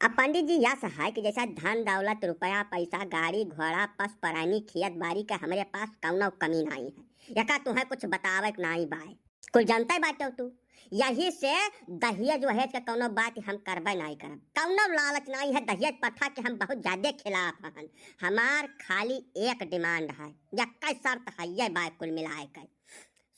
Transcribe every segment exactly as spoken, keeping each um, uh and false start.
अब पंडित जी, यस है कि जैसा धन दौलत, रुपया पैसा, गाड़ी घोड़ा, पशु प्राणी, खेत बारी के हमरे पास कौनो कमी नाहीं है, यका तुहैं कुछ बतावे के नाहीं बाय। कुल जानते बाटे तू, यही से दहेज वहेज के कौनो बात हम करबे नाहीं करब। कौनो लालच नाहीं है, दहेज प्रथा के हम बहुत ज्यादा खिलाफ हन। हमार खाली एक डिमांड है, यक्कै शर्त है ये बाय कुल मिलाए के,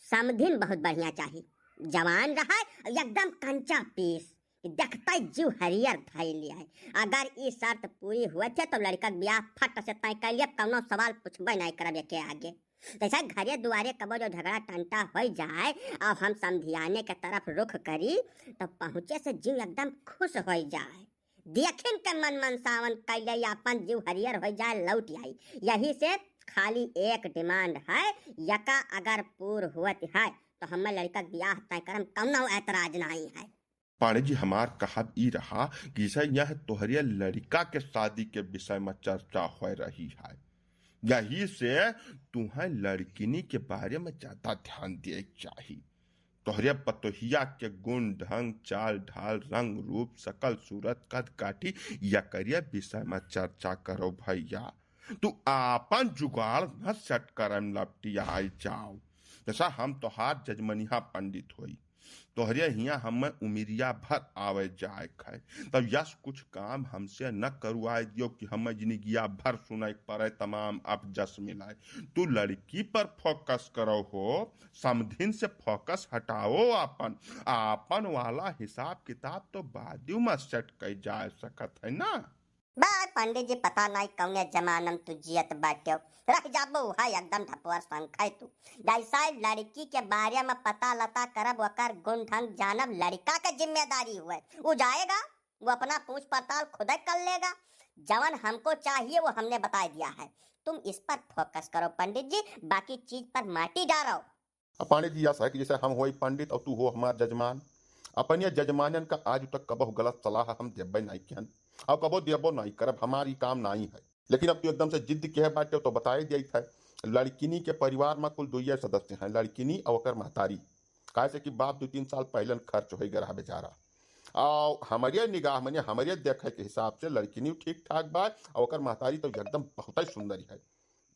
समधिन बहुत बढ़िया चाही, जवान रहे, एकदम कंचा पीस, देखते जीव हरियर धइले है। अगर ई शर्त पूरी होत है तो लड़का के ब्याह फट से तय कर लिया, कौनो सवाल पूछबे नाहीं करब एके आगे। जैसे घरे दुआरे कबो जो झगड़ा टंटा हो जाए और हम समधियाने के तरफ रुख करी तो पहुँचे से जीव एकदम खुश हो जाए। देखिन के मन मनसावन कैले अपन जीव हरियर हो जाए, लौट आई। यही से खाली एक डिमांड है, यका अगर पूर होत है तो हमें लड़का के ब्याह तय करम, कौनो ऐतराज नाहीं है। पांडे जी, हमार कहब ई रहा कि जैसे यह तोहरे लड़का के शादी के विषय में चर्चा हो रही है, यही से तुहें लड़किनी के बारे में ज्यादा ध्यान दिए के चाही। तोहरे पतोहिया के गुण ढंग, चाल ढाल, रंग रूप, शकल सूरत, कद काठी, यकरे विषय में चर्चा करो भैया। तू आपन जुगाड़ न सेट करम लपटियाई जाओ। जैसा हम तोहार जजमनिहा पंडित होई, तोहरे हियाँ हमें उमिरिया भर आवे जाए खाए, तब यस कुछ काम हमसे न करवाए दियो कि हमें जिंदगिया भर सुनाई पड़े तमाम अपजस मिलाए। तू लड़की पर फोकस करो हो, समधिन से फोकस हटाओ आपन। आपन वाला हिसाब किताब तो बादू में सेट कई जा सकत है ना। बाय पंडित जी, पता नाहीं कौने जमाना में तू जियत बाट्यो। रह जाबो है एकदम ढपुअर संख है तू। जैसा लड़की के बारे में पता लता करब, ओकर गुण ढंग जानब, लड़का के जिम्मेदारी हुए। उ जाएगा, वो अपना पूछ पड़ताल खुद ही कर लेगा। जवन हमको चाहिए वो हमने बता दिया है, तुम इस पर फोकस करो पंडित जी, बाकी चीज पर माटी डालो। अब पांडे जी, यस है कि जैसे हम होई पंडित और तू हो हमार जजमान, अपन ये जजमानन का आज तक कबहु गलत सलाह हम देबे नाहीं किहन और कबो देबो नाहीं करब, हमार ई काम नाहीं है। लेकिन अब तू एकदम से जिद के है बाटे तो बताए दिया था, लड़किनी के परिवार में कुल दुइये सदस्य हैं, लड़किनी और ओकर महतारी। काहे से कि बाप दो तीन साल पहले खर्च हो गया रहा बेचारा। और हमारे निगाह में, हमारे देखे के हिसाब से लड़किनी ठीक ठाक बा और ओकर महतारी तो एकदम बहुत ही सुंदर है।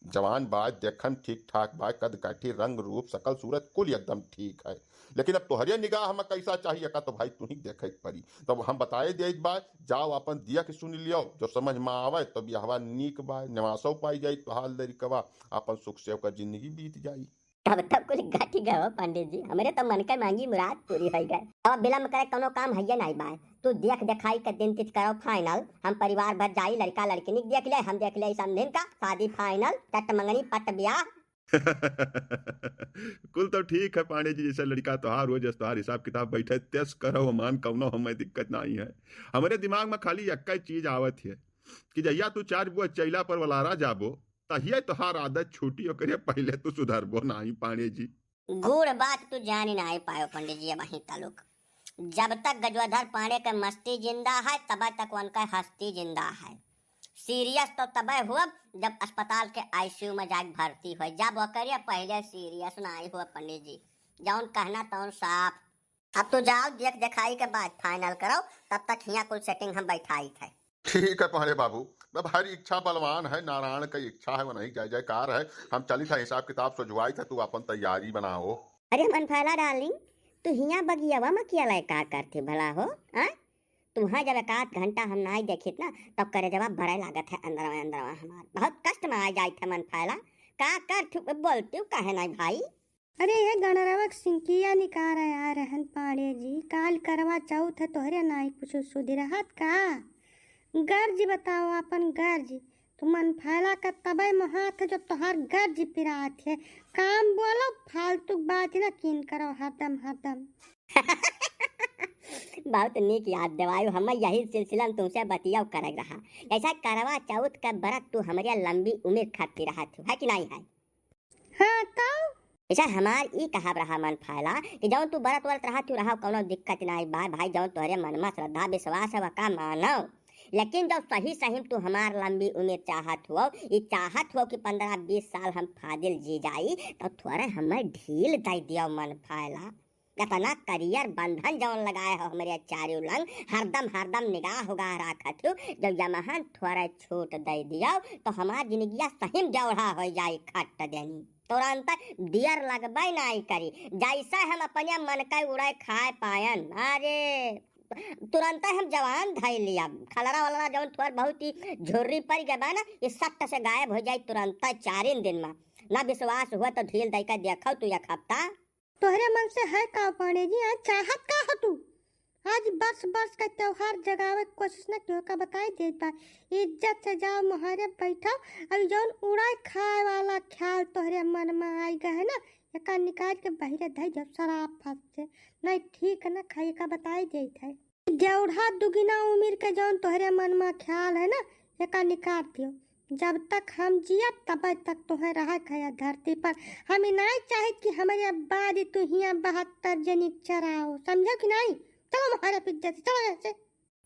जवान बा, देखन ठीक ठाक बा, कद काठी, रंग रूप, शकल सूरत कुल एकदम ठीक है। लेकिन अब तोहरे निगाह में कैसा चाहिए का तो भाई तू ही देखे के पड़ी। तब हम बताए देत बा, जाओ अपन दिया के सुन लियो, जो समझ में आवे तो बियाहवा नीक बा, निवासो पाई जाई तोहार लड़कवा, अपन सुख से ओकर जिंदगी बीत जाई। तब तक कुल घटी गए हो पंडित जी, हमरे तो मन के मांगी मुराद पूरी हो गए। अब विलम्ब करे कोनो काम है नाहीं बा, तू देख देखाई के दिन तिथ करो फाइनल, हम परिवार भर जाई, लड़का लड़किनी देख ले, हम देख ले समधिन का, शादी फाइनल, चट मंगनी पट ब्याह। कुल तो ठीक है पांडे जी, जैसे लड़का तोहार हो, जस तोहार हिसाब किताब बैठे, तेस करो मान, कौनो हमें दिक्कत नाहीं है। हमरे दिमाग में खाली यक्का चीज आवत है कि जहिया तू चार बुआ चैला पर वलारा जाबो, तहिया तोहार आदत छूटी, ओकरे पहले तू सुधरबो नाहीं पांडे जी। गुड़ बात तू जानी नाहीं पायो पंडित जी, अबहीं तलुक। जब तक गजोधर पांडे के मस्ती जिंदा है, तब तक उनका हस्ती जिंदा है। सीरियस तो तबे हुआ जब अस्पताल के आईसीयू में जाके भर्ती हो, जब ओकरे पहले सीरियस नाहीं हुआ पंडित जी। जौन कहना तौन साफ। अब तू जाओ, देख देखाई के बाद फाइनल करो, तब तक हियाँ कुल सेटिंग हम बैठाई थे। ठीक है पांडे बाबू, अब हर इच्छा बलवान है, नारायण का इच्छा है, वो नहीं जय जयकार है। हम चली था हिसाब किताब सोझवाई था, तू अपन तैयारी बनाओ। अरे मनफैला डार्लिंग, तू हियाँ बगियावा में किया लय का करते भला हो, हाँ? तुम्हार जब एक आध घंटा हम नाहीं देखित ना, तब करेजवा बड़े लागत है अंदरवा अंदरवा हमार। बहुत कष्ट में आ जाइत है मनफैला। का करथू, बोलती हूँ काहे नाहीं भाई? अरे ये गणरवक सिंकिया निकार आ रहन पांडे जी, काल करवा चौथ है, तोहरे नाहीं कुछ सुधि रहत का? गर्ज बताओ अपन गर्ज, तू मनफैला का तबे मोहात है जो तोहार गर्ज पिरात है। काम बोलो, फालतू बात ना कीन करो हरदम हरदम। बहुत नीक याद देवायु, हम यही सिलसिला में तुमसे बतियाव करक रहा। जैसा करवा चौथ का बरत तू हमरे लंबी उम्र खातिर रहत हो, है कि नाहीं है? हाँ, तो? अच्छा, हमार ई कहब रहा मनफैला कि जौन तू बरत वरत रहत हो, रहा, कौनो दिक्कत नाहीं बा भाई, जौन तोहरे मन में श्रद्धा विश्वास है, वका मानो। लेकिन जब सही सही में तू हमार लंबी उम्र चाहत हो, ई चाहत हो कि पन्द्रह बीस साल हम फादिल जी जाई, तो थोड़े हमें ढील दे दियो मनफैला। इतना करियर बंधन जौन लगाए हो हमरे चारू लंग, हरदम हरदम निगाह उगाह राखत हो, जब यमहन थोड़ा छूट दे दियो तो हमार जिंदगिया सही में जौड़ा हो जाई खट देनी। तुरंत दियर लगबे नाई करी, जैसे हम अपने मन के उड़े खाए पायन। अरे, तुरंत हम जवान धै लिया, खलरा वलरा जौन थोड़ बहुत ही झुर्री पड़ गए बा ना, ये सट्ट से गायब हो जाई तुरंत चारिन दिन में। ना विश्वास हुआ तो ढील दे के देखो तू एक हफ्ता। तोहरे मन से है का पांडे जी, आज चाहत का हो तू? आज बरस बरस का त्योहार जगावे के कोशिश न कियो का बताई देत बा। इज्जत से जाओ मोहरे बैठो, अब जौन उड़ाई खाए वाला ख्याल तोहरे मन में आई गए है ना, एका निकाल के बहिरे धई जब शराब फंस से, नहीं ठीक न खाई का बताई देत है। देउढ़ा दुगिना उमिर के जौन तोहरे मन में ख्याल है ना, एका निकाल दियो। जब तक हम जियब तब तक तोहे रहे के है धरती पर। हम ई नाई चाहित कि हमरे बाद तू हियां बहत्तर जनी चराओ, समझो कि नाई? चलो मोहरे पिज्जा से, चलो यहाँ से।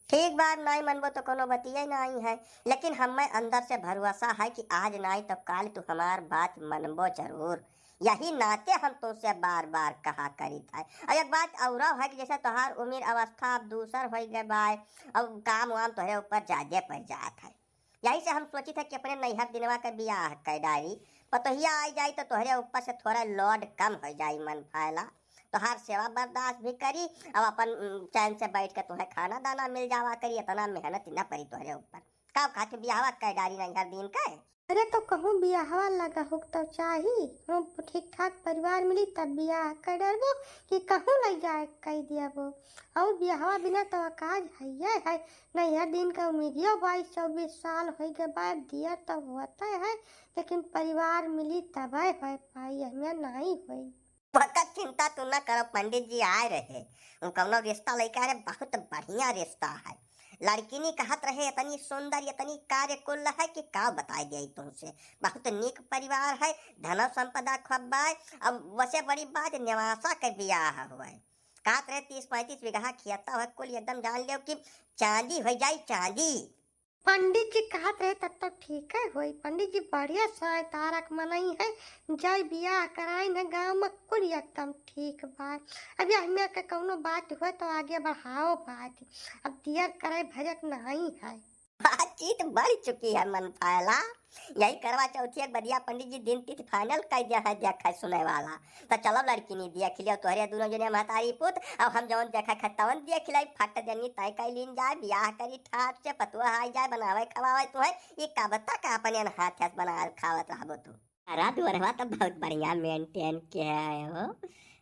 ठीक बात, नाई मनबो तो कोनो बतिये नाई है, लेकिन हमें अंदर से भरोसा है कि आज नाई तो काल तू हमार बात मनबो जरूर। यही नाते हम तुमसे बार बार कहा करीत है। और एक बात और है कि जैसे तोहार उम्र अवस्था अब दूसर हो गए बाय, अब काम वाम तोहरे ऊपर ज्यादा पड़ जात है। यही से हम सोचित है कि अपने नैहर दिनवा के बियाह कर डारी, पतोहिया आई जाई तो तोहरे ऊपर से थोड़ा लोड कम हो जाई मन फायला। तोहार सेवा बर्दाश्त भी करी, अब अपन उम, चैन से बैठ के तुम्हें खाना दाना मिल जावा करी, इतना मेहनत न पड़ी तोहरे ऊपर। का खातिर बियाहवा कर डारी नैहर दिन के? अरे तो कहूँ बियाहवा लगा हो तो चाही, हम ठीक ठाक परिवार मिली तब बियाह कर डरबो कि कहूँ ले जाए कह दियाबो। और बियाहवा बिना तो काज है ये है, नैहर दिन का उम्रियो बाईस चौबीस साल हो गए बाद दिया तो होता है, लेकिन परिवार मिली तबे हो पाई, हमें नहीं होई। वकर चिंता तू न करो, पंडित जी आए रहे, उ कौनो रिश्ता लेके आ रहे, बहुत बढ़िया रिश्ता है। लड़किनी कहत रहे, इतनी सुंदर, इतनी कार्यकुल है कि का बताई दिया तुमसे। बहुत नीक परिवार है, धन संपदा खूब बाय। अब वसे बड़ी बात नेवासा के बियाह हुआ है। कहत रहे तीस पैंतीस बीघा खेता है, कुल एकदम जान लियो कि चांदी हो जाई, चांदी। पंडित जी कहत रहे तब तो ठीक है होई। पंडित जी बढ़िया साय तारक मनई है, जय बियाह कराई न गाँव में कुल एकदम ठीक बा। अब ये हमें के कौनो बात हुआ तो आगे बढ़ाओ बात, अब दियर करे भजक नहीं है। बातचीत बढ़ चुकी है मन फायला, यही करवा चौथी एक बदिया पंडित जी दिन तिथि फाइनल कर दिया है, देखे सुने वाला। तो चलो लड़किनी देख लियो, तोहरे दोनों जने महतारी पुत, अब हम जौन देखे खतवन देख लाई, फट देनी तय कर लीन जाए, बियाह करी ठाट से, पतुआ आई जाए, बनावे खवावे तुहे, ये कब तक अपन एन हाथ से बनावल खावत रहबो तू? अरे दुअरवा तो बहुत बढ़िया मेंटेन के है हो,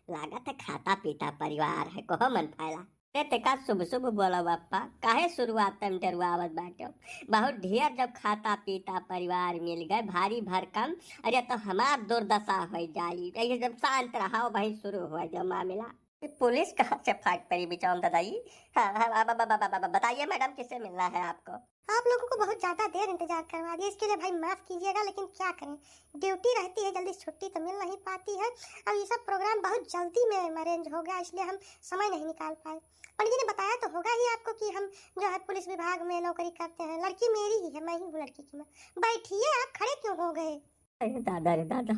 लागत है खाता पीता परिवार है, कहो मन फायला। ते, ते का शुभ शुभ बोलो बप्पा, काहे शुरुआत में डरुआवत बाटे? बहुत ढेर जब खाता पीता परिवार मिल गए, भारी भरकम, अरे तो हमार दुर्दशा हो जाई। ये जब शांत रहा, वहीं शुरू हो जाओ मामला। ये पुलिस कहाँ से फाट पड़ी बिचाऊं दादा जी? हाँ, हाँ, अब, अब, अब, अब, अब बताइए मैडम, किससे मिलना है आपको? आप लोगों को बहुत ज्यादा देर इंतजार करवा दिया, इसके लिए भाई माफ कीजिएगा, लेकिन क्या करें, ड्यूटी रहती है, जल्दी छुट्टी तो मिल नहीं पाती है। अब ये सब प्रोग्राम बहुत जल्दी में अरेंज हो गया, इसलिए हम समय नहीं निकाल पाए। पंडित जी ने बताया तो होगा ही आपको कि हम जो है पुलिस विभाग में नौकरी करते हैं। लड़की मेरी ही है, मैं ही हूँ लड़की की माँ। बैठिए, आप खड़े क्यों हो गए? अरे दादा रे दादा,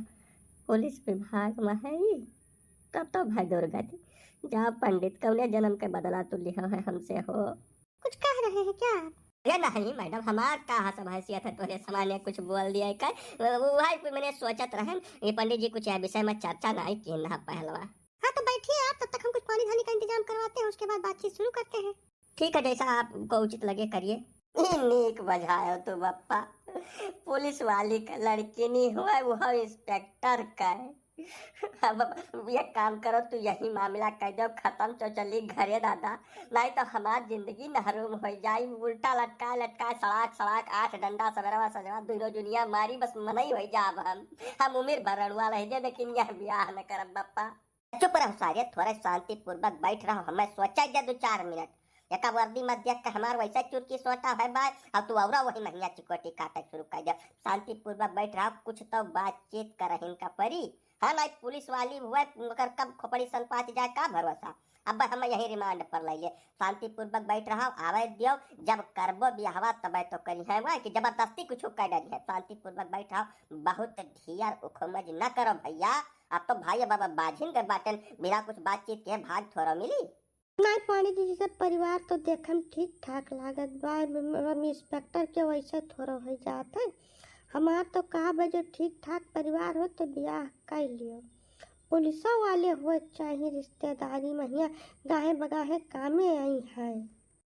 पुलिस विभाग में है ही, तब तो भाई दुर्गति। जा पंडित, कौने जन्म के बदला तू लिहा है हमसे हो? कुछ कह रहे हैं क्या आप? अरे नहीं मैडम, हमार का सब हैसियत है तोहरे सामने कुछ बोल दिया है का? वो, वो भाई कोई मैंने सोचत रहन, ये पंडित जी कुछ यह विषय में चर्चा नहीं की ना पहलवा। हाँ तो बैठिए आप, तब तक हम कुछ पानी धानी का इंतजाम करवाते हैं, उसके बाद बातचीत शुरू करते हैं। ठीक है, जैसा आपको उचित लगे करिए। ई नीक बजायो तू बप्पा, पुलिस वाली का लड़की नहीं हुआ, वो इंस्पेक्टर का है। अब एक काम करो, तू यही मामला कह दो खत्म, चो चली घरे दादा, नहीं तो हमार जिंदगी नहरूम हो जाई। उल्टा लटका लटका सड़ाक सड़ाक आठ डंडा सवेरवा सजवा दुनो दुनिया मारी, बस मनई हो जाब हम। हम उम्र भर रड़ुआ रह जाए, लेकिन यह ब्याह न करब बप्पा। चुप रहो सारे, थोड़े शांतिपूर्वक बैठ रहो, हमें सोचा दे दो चार मिनट। एका वर्दी मत देख के हमार वैसे चुरकी सोटा है बाय, अब तू औरा वही महिया चिकोटी काटे शुरू कर दे। शांतिपूर्वक बैठ रहो, कुछ तो बातचीत करहिन का परी। हाँ, नाहीं पुलिस वाली हुए, मगर कब खोपड़ी सनपात जाए, का भरोसा। अब हम यही रिमांड पर लइले, शांतिपूर्वक बैठ रहा, आवे दियो, जब करबो बियाहवा तबे तो करी है, वह कि जबरदस्ती कुछ कर डरी है। शांतिपूर्वक बैठ रहा, बहुत ढियर उखमज न करो भैया। अब तो भाई अब, अब बाझिन के बाटन, बिना कुछ बातचीत के भाग थोड़ा मिली। नाहीं पंडित जी, जैसे परिवार तो देखम ठीक ठाक लागत बा, हम इंस्पेक्टर के वैसे थोड़ा हो जात है। हमार तो का बा, जो ठीक ठाक परिवार हो तो बियाह कर लियो। पुलिसो वाले हुए चाही रिश्तेदारी में, हियाँ गाहे बगाहे कामे आई है।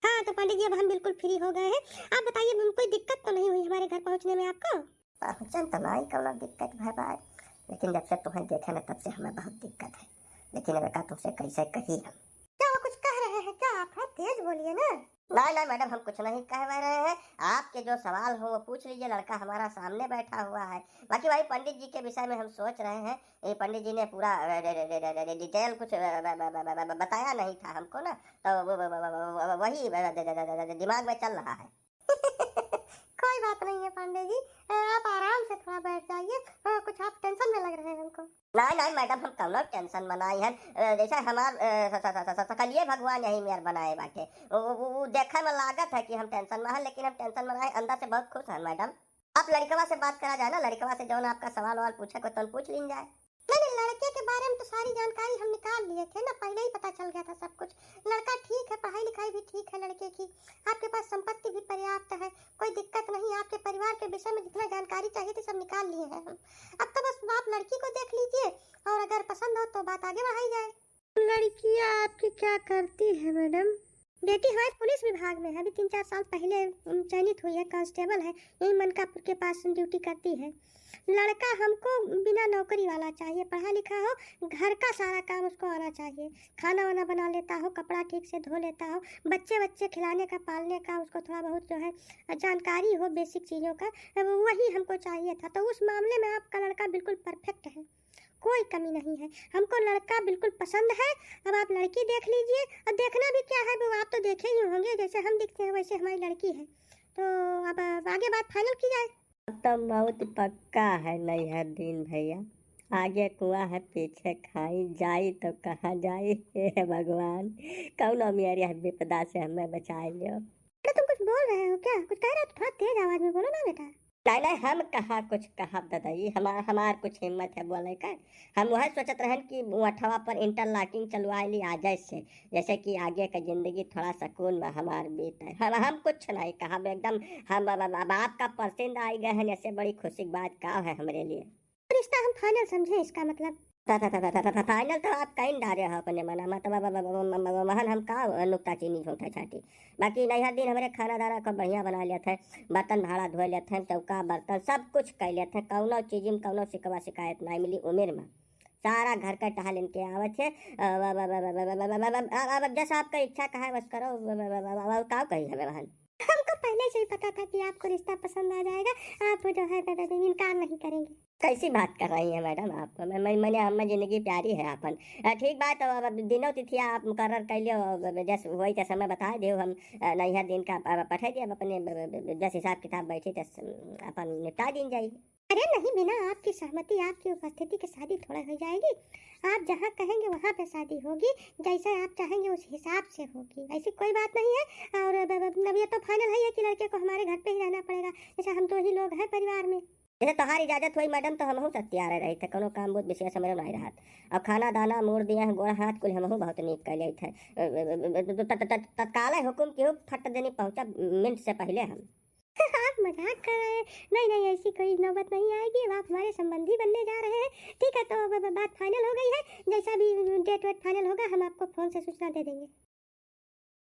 हाँ तो पंडित जी, अब हम बिल्कुल फ्री हो गए हैं। आप बताइए, अब कोई दिक्कत तो नहीं हुई हमारे घर पहुँचने में आपको? पहुँचन तो नाहीं कौनो दिक्कत भय बा, लेकिन जब से तुम्हें देखे ना तब से हमें बहुत दिक्कत है। लेकिन अब का तुमसे कैसे कही हम। क्या वो कुछ कह रहे हैं क्या आप? हैं, तेज बोलिए ना। नहीं नहीं मैडम, हम कुछ नहीं कह रहे हैं। आपके जो सवाल हो वो पूछ लीजिए, लड़का हमारा सामने बैठा हुआ है। बाकी वही पंडित जी के विषय में हम सोच रहे हैं। ये पंडित जी ने पूरा अ, डे- डे- डे- डे- डे- डिटेल कुछ अ, ब- ब- ब- ब- ब- बताया नहीं था हमको ना, तो वो- वो- वो- वो- वो- वही अ, द- द- द- द- द- दिमाग में चल रहा है। कोई बात नहीं है पांडे जी, अ, आप आराम से थोड़ा बैठ जाइए। अ, कुछ आप टेंशन में लग रहे हैं हमको। नहीं नहीं मैडम, हम कौनो टेंशन में नहीं हैं। अ, जैसे हमार अ, स- स- स- स- सकलिए भगवान यही मेर बनाए बाटे। वो- वो- वो- वो देखे में लागत है कि हम टेंशन में हैं, लेकिन हम टेंशन में नहीं, अंदर से बहुत खुश हैं मैडम। आप लड़कवा से बात करा जाए ना, लड़कवा से जौन आपका सवाल वाल पूछे को तौन पूछ लीन जाए। नहीं नहीं, लड़के के बारे में तो सारी जानकारी हम निकाल लिए थे ना, पहले ही पता चल गया था सब कुछ। लड़का ठीक है, पढ़ाई लिखाई भी ठीक है लड़के की, आपके पास संपत्ति भी पर्याप्त है, कोई दिक्कत नहीं। आपके परिवार के विषय में जितना जानकारी चाहिए थी सब निकाल लिए हैं हम। अब तो बस आप लड़की को देख लीजिए और अगर पसंद हो तो बात आगे बढ़ाई जाए। लड़कियां आपकी क्या करती है मैडम? बेटी हमारी पुलिस विभाग में है, अभी तीन चार साल पहले, उम, चयनित हुई है, कांस्टेबल है, यही मनकापुर के पास ड्यूटी करती है। लड़का हमको बिना नौकरी वाला चाहिए, पढ़ा लिखा हो, घर का सारा काम उसको आना चाहिए, खाना वाना बना लेता हो, कपड़ा ठीक से धो लेता हो, बच्चे बच्चे खिलाने का पालने का उसको थोड़ा बहुत जो है जानकारी हो बेसिक चीज़ों का, अब वही हमको चाहिए था। तो उस मामले में आपका लड़का बिल्कुल परफेक्ट है, कोई कमी नहीं है। हमको लड़का बिल्कुल पसंद है। अब आप लड़की देख लीजिए, और देखना भी क्या है, वो आप तो देखे ही होंगे, जैसे हम दिखते हैं वैसे हमारी लड़की है। तो अब आगे बात फाइनल की जाए। अब तो मौत पक्का है नैहर दिन भैया, आगे कुआं है पीछे खाई, जाई तो कहाँ जाई। हे भगवान, कौनो मेरे विपदा से हमें बचाई लियो। अरे तुम कुछ बोल रहे हो क्या? कुछ कह रहे हो तो थोड़ा तेज आवाज में बोलो ना बेटा। नहीं नहीं, हम कहाँ कुछ कहब ददाई, हमार हमार कुछ हिम्मत है बोले का। हम वह सोचत रहन कि मठवा पर इंटरलॉकिंग चलवा ली आज से, जैसे कि आगे का जिंदगी थोड़ा सुकून में हमार बीते। हम हम कुछ नहीं कहब एकदम। हम अब, अब, अब आपका पसंद आई गए हैं, ऐसे बड़ी खुशी की बात का है हमरे लिए। रिश्ता हम फाइनल समझे, इसका मतलब। फाइनल तो आप कहीं डारे हो अपने मना, मतलब अब- अब- अब- अब- अब- महन हम का नुक्ता चीनी झूठा छाटी। बाकी नैहर दिन हमरे खाना दाना खूब बढ़िया बना लेत है, बर्तन भाड़ा धो लेत है, चौका बर्तन सब कुछ कर लेत है, कौनो चीज में कौनो शिकवा शिकायत नहीं मिली उम्र में। सारा घर का टहल इनके आवत है। अब- अब- अब- अब- अब- अब- अब- अब- अब- अब- अब जैसा आपका इच्छा कहा है बस करो। अब- अब- अब- अब- अब- अब- का कही हमें बहन? हमको पहले से ही पता था कि आपको रिश्ता पसंद आ जाएगा, आप जो है इनकार नहीं करेंगे। कैसी बात कर रही हैं मैडम आप? मैं, मैं, मैंने, हमें जिंदगी प्यारी है आपन। अ, ठीक बात, अब, अब दिनों तिथिया आप मुकर्रर कर लियो, अब, अब जस वही के समय बता दियो हम, अ, नैहर दिन का, अब पठा दिया, अब अपने, अब, अब, अब जस हिसाब किताब बैठी तस, अम, अपन निपटा दीन जाई। अरे नहीं, बिना आपकी सहमति, आपकी उपस्थिति के शादी थोड़ा हो जाएगी। आप जहाँ कहेंगे वहाँ पे शादी होगी, जैसा आप चाहेंगे उस हिसाब से होगी, ऐसी कोई बात नहीं है। और अब, अब, अब ये तो फाइनल है ही कि लड़के को हमारे घर पे ही रहना पड़ेगा, जैसे हम दो ही लोग हैं परिवार में। जैसे तोहार इजाजत होई मैडम, तो हमहू सब तैयार रही थे, कोनो काम बहुत विशेष हमरे नहीं रहत। और खाना दाना, मूड़ दिया है, गोड़ हाथ कुल हमहू बहुत नीक कर लेत है। त-, त-, त-, तत्काल हुकुम की हो, फट देनी पहुँचा मिनट से पहले हम। आप मजाक कर रहे हैं? नहीं, नहीं, ऐसी कोई नौबत नहीं आएगी। अब आप हमारे संबंधी बनने जा रहे हैं। ठीक है, तो ब-, ब-, बात फाइनल हो गई है। जैसा भी डेट वेट फाइनल होगा, हम आपको फोन से सूचना दे देंगे।